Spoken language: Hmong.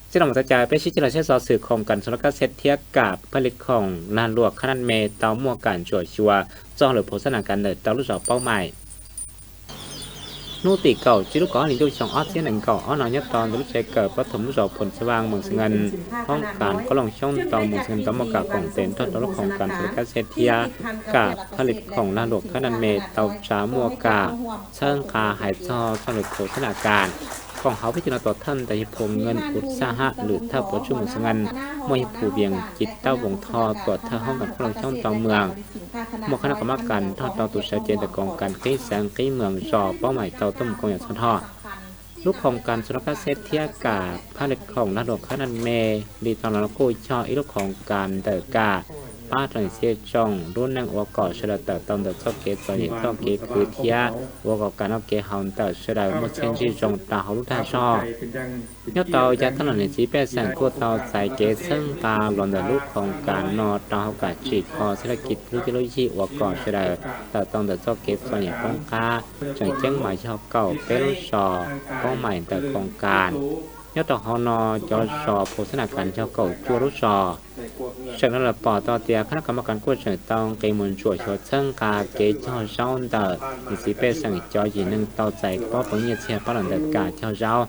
Txij no mus txog caij peb sib cog los saib xov xwm khoom kas txhua laj kab xeb thiab kam phaj li khoom lag luam khab naj me tau muaj kam ntsuam xyuas txog lwm phoo xab nas kas ntawm rau lub zos Paub Maim. Hnub tim kaum tsib lub kaum ob hlis ntuj xyoo ob txhiab nees nkaum ob no nyob rau ntawm lub tsev kawm pab thum lub zos Phoo Xab Vaj Moos Xees Nkees, hoob kas Qoob Loo Xyoob tau Moos Xees Nkees tau muaj kam khoom tes nrog rau lub khoom kas txhua laj kab xeb thiab kam phaj li khoom lag luam khab naj me tau tsa muaj kam txhawb nqa hais txog txog lwm phoo xab nas kas. Koom hauv peb cov no tuam thawj ntawm yog phoo Nkees Kuv Xab Hab lwm thawj puav tsuj Moos Xees Nkees, muaj yog phoo Vias Ci Tauj Voos Thoj tuam thawj hoob kas Qoob Loo Xyoob tau muaj muaj khab nab kom mab kas nrog rau tus sawv cev ntawm koom kas qib xeev qib mees zos Paub Maim tau tuaj mus koom yam txhua dhau. Lub khoom kas txhua laj kab xeb thiab kam phaj li khoom lag luam khab naj me li tau los kuj yog ib lub khoom kas ntawm kam pab rau niam txiv tsoom lub neej ua kom sawv daws tawm tau ntawm txoj kev txom nyem txoj kev khwv thiab ua kom kam noj kev haus ntawm sawv daws muaj txhiaj ntsig zoo rau hauv lub dag zog. Nyob rau yav tag los niam txiv pej xeem kuj tau txais kev txhawb nqa los ntawm lub khoom kas no rau hauv kam tsim kho txhua laj kab lub cuab lub yig ua kom sawv daws tawm tau ntawm txoj kev txom nyem poob qab, tseem ceeb mas yog kaum peb lub zos Paub Maim ntawm khoom kas. Nyob rau hauv no cov zos phoo xab nas kas yog kaum cuaj lub zos. Seem no lawv pom tau tias khab nab kom mab kas kuj tseem tau nqis mus ntsuam xyuas txhawb nqa kev cog zaub ntawm niam txiv pej xeem cov yim neeg tau txais pob peev nyiaj txiag pab los ntawm kam cog zaub.